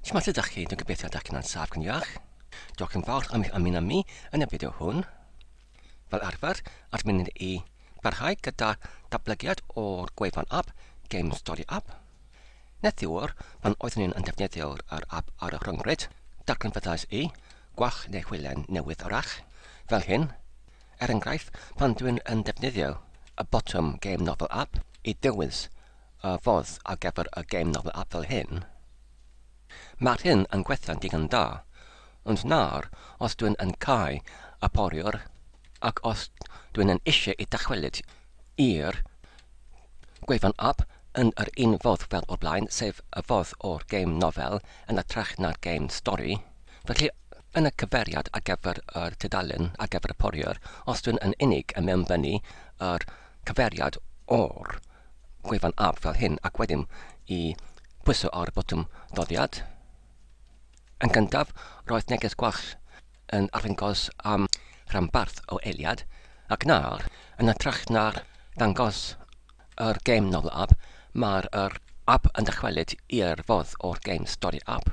Shwmae ydych chi? Dwi'n gobeithio ydych chi'n saff yn iach. Diolch yn fawr am eich ymuno mi yn y fideo hwn. Fel arfer, ar mynd i barhau gyda datblygiad o'r gwefan app Game Story App. Neithiwr, pan oeddwn i'n yn defnyddio'r yr app ar y rhyngrwyd, darganfyddais i gwall neu chwilen newydd arall. Fel hyn, er enghraifft, pan dwi'n yn defnyddio y botwm Game Novel App i ddewis y fodd ar gyfer y Game Novel App fel hyn. Mae'r hyn yn gweithio'n digon da, ond nawr os dwi'n yn cau y poriwr ac os dwi'n yn eisiau i dychwelyd i'r gwefan app yn yr un fodd fel o'r blaen, sef y fodd o'r Game Novel yn hytrach na'r Game Story. Felly, yn y cyfeiriad ar gyfer yr tudalen ar gyfer y poriwr, os dwi'n yn unig yn mewnbynnu yr cyfeiriad o'r gwefan app fel hyn ac wedyn i pwyso ar y botwm doddiad. Yn gyntaf, roedd neges gwall yn arddangos am rhanbarth o eiliad, ac nawr, yn hytrach na'r dangos yr Game Novel App, mae'r yr app yn dychwelyd i'r fodd o'r Game Story App.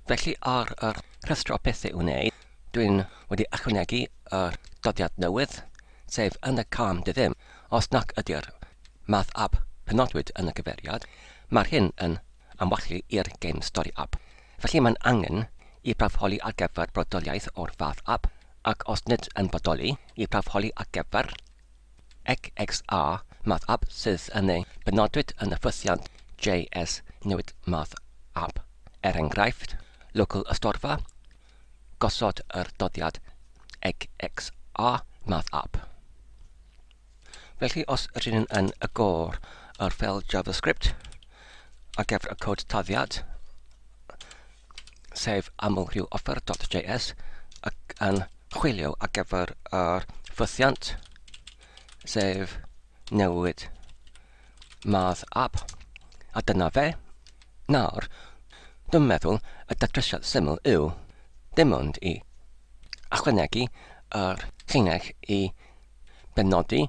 Felly ar yr rhestr o pethau i'w wneud, dwi'n wedi ychwanegu yr dyddiad newydd, sef yn y cam diddim, os nac ydy'r math app penodwyd yn y cyfeiriad, mae'r hyn yn amwallu i'r Game Story App. Felly mae'n angen i prawfholi ar gyfer brodoliaeth o'r fath app, ac os nid yn bodoli, i prawfholi ar gyfer XXA math app sydd yn ei benodwyd yn y ffythiant JS newid math app. Er enghraifft, local ystorfa, gosod yr doddiad XXA math app. Felly os ydyn yn agor yr ffeil JavaScript ar gyfer y cod taddiad, sef amlrhyw-offer.js, ac yn chwilio ar gyfer yr ffythiant, sef newid math app, a dyna fe. Nawr, dwi'n meddwl y datrysiad syml yw dim ond i ychwanegu yr llinell i benodi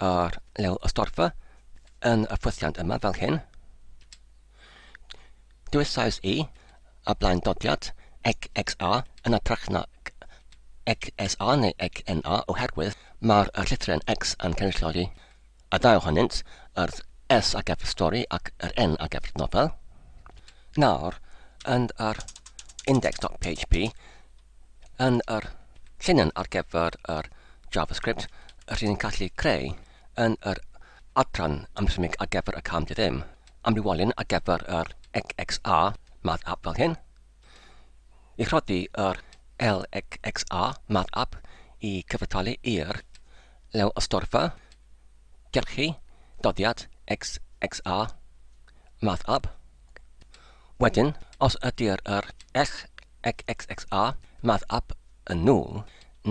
yr lefel ystorfa yn y ffythiant yma fel hyn. Dewisais i y blaendodiad XXA yn hytrach na XSA neu XNA oherwydd mae'r llythyren X yn cynrychioli y ddau ohonynt, yr S ar gyfer stori ac yr N ar gyfer nofel. Nawr, yn yr index.php, yn yr llinyn ar gyfer yr JavaScript, rydyn ni'n gallu creu yn yr adran amrhymig ar gyfer y cam diddim. Amrywiolyn ar gyfer yr XXA math app fel hyn. I rhoddi yr LXXA math app i cyfartalu i'r lew ystorfa gyrchu doddiad XXA math app. Wedyn, os ydy'r yr XXXA math app yn nwl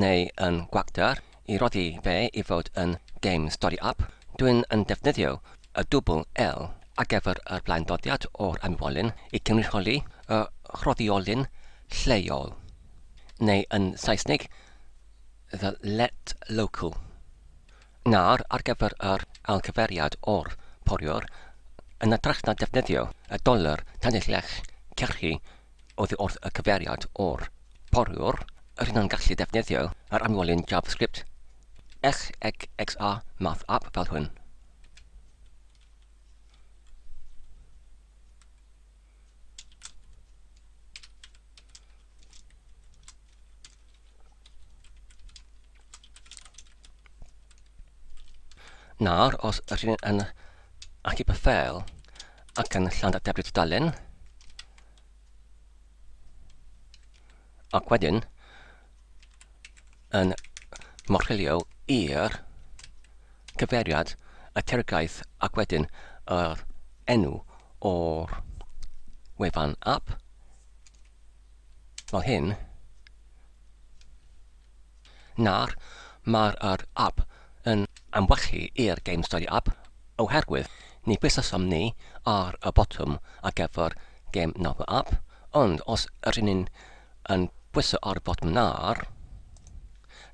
neu yn gwacter i roddi fe i fod yn Game Story App, dwi'n yn defnyddio y dwbl L ar gyfer yr blaendodiad o'r amwolyn i cynrychioli y rhoddiolyn lleol, neu yn Saesneg, the let local. Nawr, ar gyfer yr ailgyfeiriad o'r poriwr, yn hytrach na defnyddio y doler tanlinell cyrchu oddi wrth y cyfeiriad o'r poriwr, yr hyn yn gallu defnyddio yr amwolyn JavaScript XXXA math app fel hwn. Nawr, os ydyn yn achub y ffeil ac yn llandateblu tudalen, ac wedyn yn morchwilio i'r cyfeiriad, y tirgaeth ac wedyn yr enw o'r wefan app, fel hyn, Nawr, mae'r yr app yn amwellu i'r Game Study App oherwydd ni bwysasom ni ar y botwm ar gyfer Game Novel App, ond os ydyn ni'n yn pwyso ar y botwm nawr,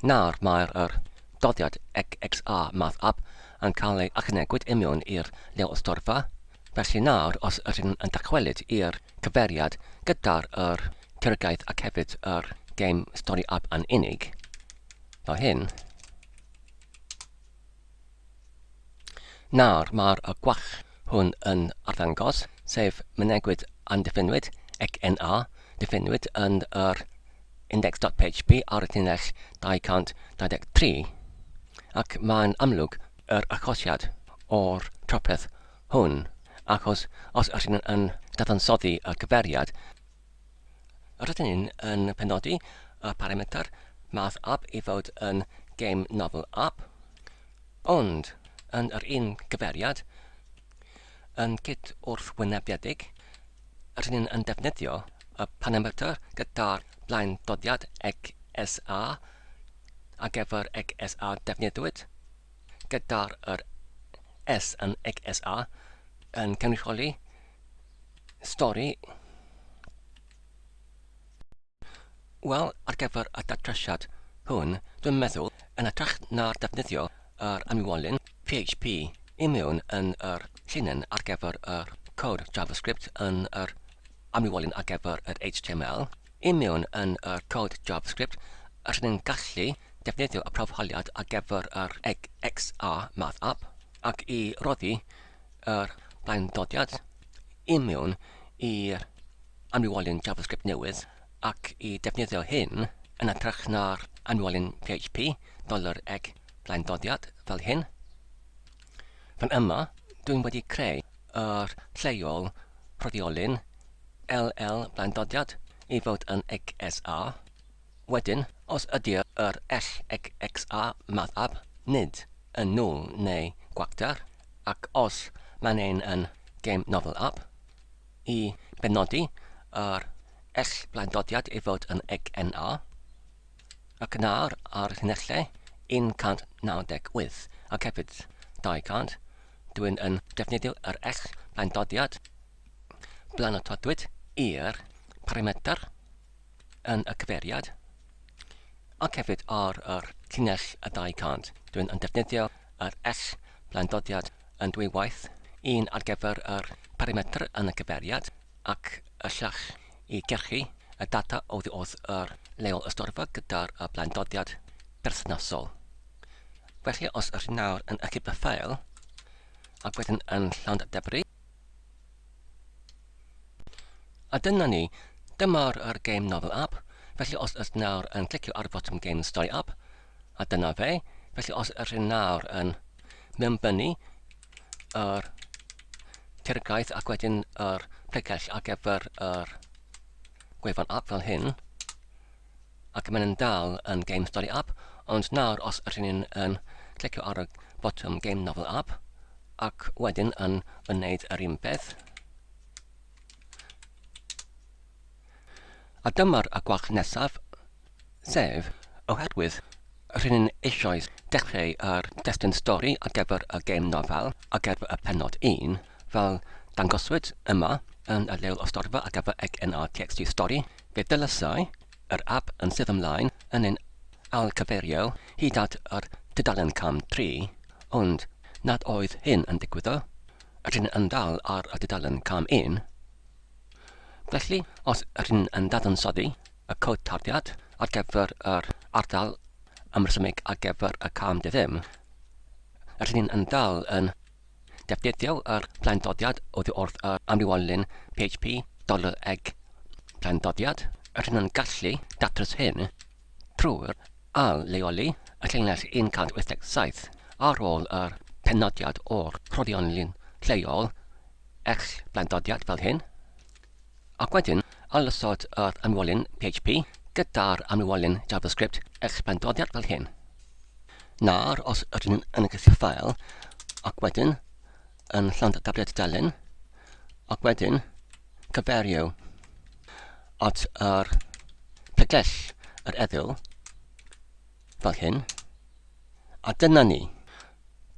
nawr mae'r yr doddiad XXA Math App yn cael ei ychwanegwyd i mewn i'r leol storfa. Felly nawr, os ydyn yn dychwelyd i'r cyfeiriad gyda'r yr cyrgaeth ac hefyd yr game story app yn unig, fel hyn, nawr mae'r y gwall hwn yn arddangos, sef mynegwyd andiffinwyd, XNA, diffiniwyd yn yr index.php ar y llinell 223, ac mae'n amlwg yr achosiad o'r trafferth hwn, achos os ydyn ni'n yn dadansoddi y cyfeiriad, rydyn ni'n yn penodi y parametr math app i fod yn game novel app, ond yn yr un cyfeiriad, yn gyd-wrthwynebiedig, rydyn ni'n yn defnyddio y parametr gyda'r blaen-doddiad XSA ar gyfer XSA defnyddiwyd gyda'r yr S yn XSA yn cynrychioli stori. Wel, ar gyfer y datrysiad hwn, dwi'n meddwl, yn hytrach na defnyddio yr amywolyn PHP i mewn yn yr llinyn ar gyfer yr cod JavaScript yn yr amywolyn ar gyfer yr HTML, i mewn yn yr cod JavaScript, rydyn ni'n gallu defnyddio y prawfholiad ar gyfer yr XR math app ac i roddi yr blaendodiad i mewn i'r amrywolyn JavaScript newydd ac i defnyddio hyn yn hytrach na'r amrywolyn PHP dollar eg blaendodiad fel hyn. Fan yma, dwi'n wedi creu yr lleol rhoddiolyn LL blaendodiad i fod yn XSA. Wedyn, os ydy yr LXXA math ab nid yn null neu gwacter, ac os mae'n ein yn game novel app, i benodi yr L blaendodiad i fod yn XNA, ac nawr ar llinellau 198 ac hefyd 200, dwi'n yn defnyddio yr L blaendodiad Blaenatodwyd i'r paramedr yn y cyfeiriad ac hefyd ar yr llinell y 200. Dwi'n yn defnyddio yr L blaendodiad yn dwy waith, un ar gyfer yr paramedr yn y cyfeiriad ac y llall i gyrchu y data oddi wrth yr leol ystorfa gyda'r blaendodiad perthnasol. Felly os ydych nawr yn achub y ffael ac wedyn yn llawn debri, A dyna ni, dyma'r yr Game Novel App, felly os ydych nawr yn clicio ar y botwm Game Story App, a dyna fe, felly os ydych nawr yn mewnbynnu yr tirgaeth ac wedyn yr pregell ar gyfer yr gwefan app fel hyn, ac mae'n dal yn Game Story App, ond nawr os ydych chi'n yn clicio ar y botwm Game Novel App, ac wedyn yn wneud yr un peth. A dyma'r gwalch nesaf, sef oherwydd rhyn ni'n eisoes dechrau yr destun stori ar gyfer y gêm nofel ar gyfer y pennod 1, fel dangoswyd yma yn y leol o storfa ar gyfer XNRTXT stori, fe ddylasai yr app yn sydd ymlaen yn ein ailgyfeirio hyd at yr tudalen cam 3, ond nad oedd hyn yn digwyddo, rydyn yn dal ar y dudalen cam 1. Felly, os rydyn yn dadansoddi y cod tarddiad ar gyfer yr ardal ymresymig ar gyfer y cam diddim, rydyn yn dal yn defnyddio yr blaendodiad oddi wrth yr amrywolyn PHP dollar egg blaendodiad. Rydyn yn gallu datrys hyn trwy'r ail-leoli y llinell 187 ar ôl yr penodiad o'r rhoddion lleol eich blaendodiad fel hyn, ac wedyn ailosod yr amrywolyn PHP gyda'r amrywolyn JavaScript eich blaendodiad fel hyn. Nawr, os ydyn yn gweithio ffael, ac wedyn yn llond dafliad tudalen, ac wedyn cyfeirio at yr pregell yr eddyl, fel hyn, a dyna ni.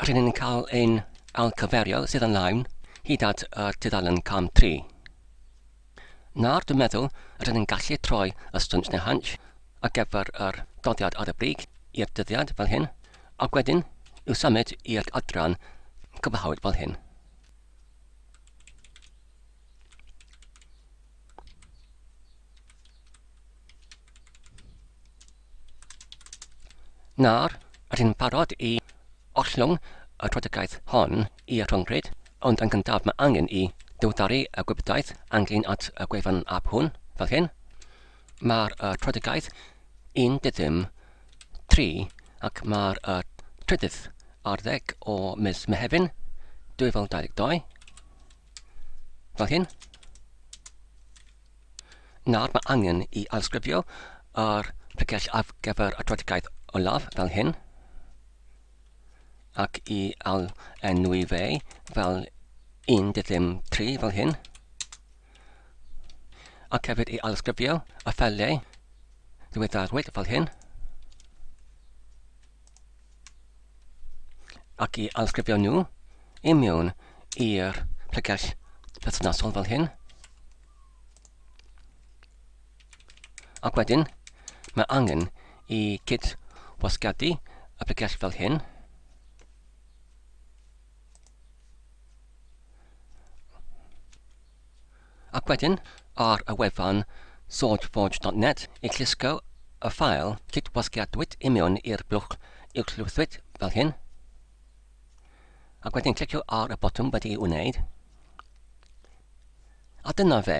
Rydyn ni'n cael ein ailgyfeirio sydd yn lawn hyd at y tudalen cam 3. Nawr dwi'n meddwl rydyn ni'n gallu troi y stwnsh neu hunch ar gyfer yr doddiad ar y brig i'r dyddiad fel hyn, ac wedyn i'w symud i'r adran cyflhawyd fel hyn. Nawr, rydyn ni'n barod i ollwng y tröedigaeth hon i'r rhyngrwyd, ond yn gyntaf mae angen i ddiweddaru y gwybodaeth ynglyn at y gwefan ap hwn, fel hyn. Mae'r y tröedigaeth un diddim 3 ac mae'r y trydydd ar ddeg o mis Mehefin 2022, fel hyn. Nawr mae angen i ailsgrifio yr pregell ar gyfer y dröedigaeth olaf fel hyn, ac i ail-enwi fe fel 1 diddim 3 fel hyn, ac hefyd i ailsgrifio y ffeliau ddiweddarwyd fel hyn, ac i ailsgrifio nhw i mewn i'r pregell perthnasol fel hyn. Ac wedyn, mae angen i cyd-wasgadu y pregell fel hyn. Ac wedyn, ar y wefan swordforge.net i llusgo y ffael cyd-wasgiadwyd i mewn i'r blwch uwchlwythwyd fel hyn. Ac wedyn clicio ar y botwm wedi'i wneud. A dyna fe.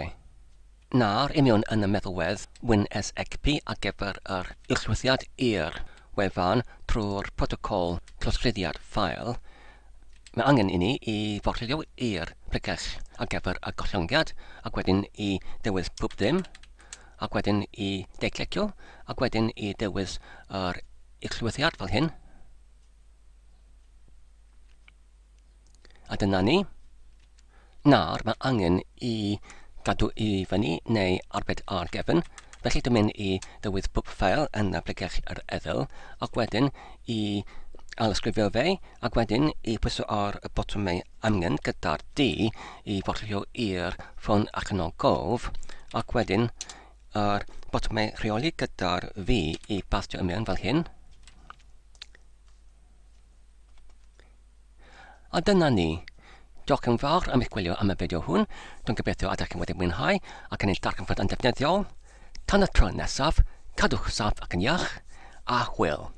Nawr i mewn yn y meddalwedd WinSXP ar gyfer yr uwchlwythiad i'r wefan trwy'r protocol trosglwyddiad ffael, mae angen i ni i forlio i'r pregell ar gyfer y gollyngiad ac wedyn i ddewis pob dim ac wedyn i de-clicio ac wedyn i ddewis yr uwchlwythiad fel hyn. A dyna ni. Nawr mae angen i gadw i fyny neu arbed ar gefn, felly dwi'n mynd i ddewis pob ffeil yn y pregell yr eddyl, ac wedyn i ailysgrifio fe, ac wedyn i pwyso ar y botymau amgen gyda'r D i forlio i'r ffôn allanol gof, ac wedyn yr botymau rheoli gyda'r V i bastio i mewn fel hyn. A dyna ni. Diolch yn fawr am eich gwylio am y fideo hwn. Dwi'n gobeithio ydych chi wedi mwynhau ac yn ei darganfod yn defnyddiol. Tan y tro nesaf, cadwch saff ac yn iach, a hwyl.